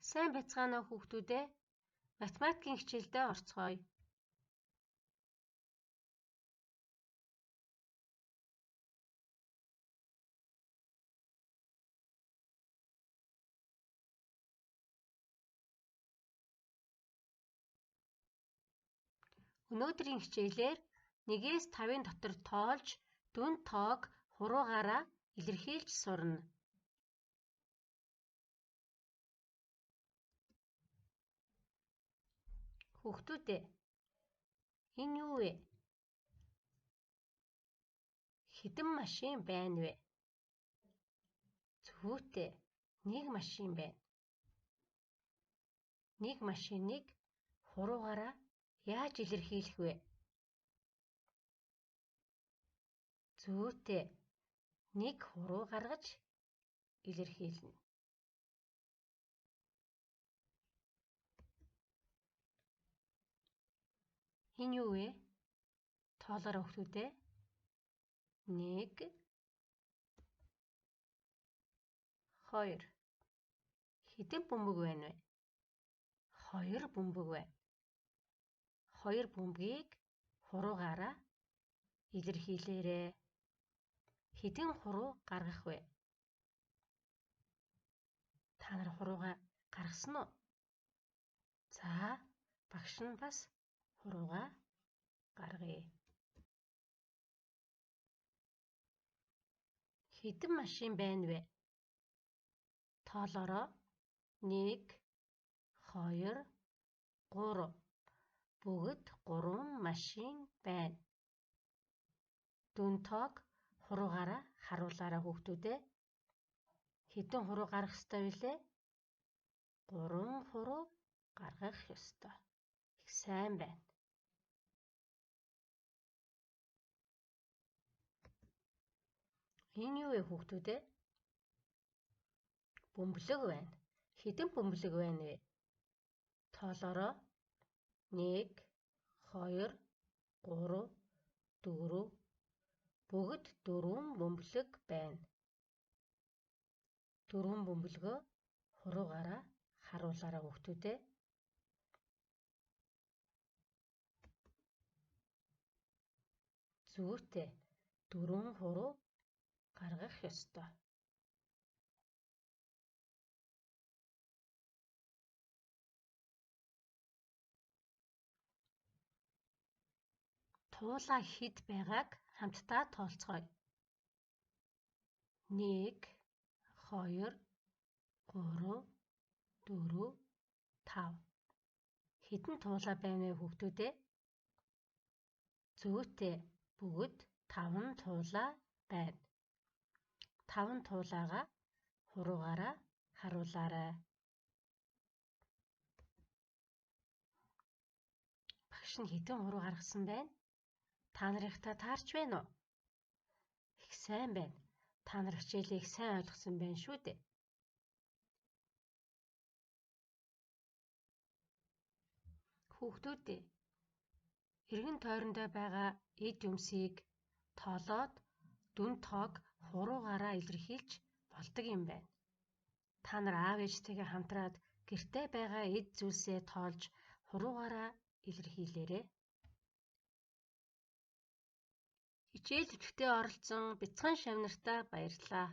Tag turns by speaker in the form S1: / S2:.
S1: Сайн байцгаана уу хүүхдүүд ээ. Математикийн хичээлдээ орцгоё. Өнөөдрийн хичээлээр 1-ээс 5-ын дотор тоолж, дүн тоог хуруугаараа илэрхийлж сурна. Хүүхдүүд ээ, энэ юу вэ? Хэдэн машин байна вэ? Зүйтэй, нэг машин байна. Нэг машиныг хуруугаараа яаж илэрхийлэх вэ? Зүйтэй, нэг хуруу гаргаж илэрхийлнэ. Энэ юу вэ? Тоолоорой хүүхдүүд ээ. 1 2. Хэдэн бөмбөг байна вэ? 2 бөмбөг байна. 2 бөмбөгийг хуруугаараа илэрхийлээрэй. Хэдэн хуруу гаргах вэ? Та нар хуруугаа гаргасан уу? За, багш нь бас хуруугаа гаргая. Хэдэн машин байна вэ? Тоолоороо 1 2 3. Бүгд 3 машин байна. Дүн тоог хуруугаараа харуулаарай хүүхдүүд ээ. Хэдэн хуруу гаргах ёстой билээ? 3 хуруу гаргах ёстой. Их сайн байна. Энэ юу вэ хүүхдүүд ээ? Бөмбөлөг байна. Хэдэн бөмбөлөг байна вэ? Тоолоороо 1 2 3 4. Бүгд 4 бөмбөлөг байна. 4 бөмбөлгөө хуруугаараа харуулаарай хүүхдүүд ээ. Зүйтэй, 4 хуруу гаргах ёстой. Туулаа хэд байгааг хамтдаа тоолцгооё. 1 2 3 4 5. Хэдэн туулаа байна вэ хүүхдүүд ээ? Зүйтэй, бүгд 5 туулаа байна. 5 туулаагаа хуруугаараа харуулаарай. Багш нь хэдэн хуруу гаргасан байна? Та нарыхтай таарч байна уу? Их сайн байна. Та нар хичээлээ их сайн ойлгосон байна шүү дээ. Хүүхдүүд ээ, эргэн тойрондоо байгаа эд юмсыг тоолоод дүн тоог хуруугаараа илэрхийлж болдог юм байна. Та нар аав ээжтэйгээ хамтраад гэртээ байгаа эд зүйлсээ тоолж хуруугаараа илэрхийлээрэй. Хичээл идэвхтэй оролцсон бяцхан шавнартаа баярлалаа.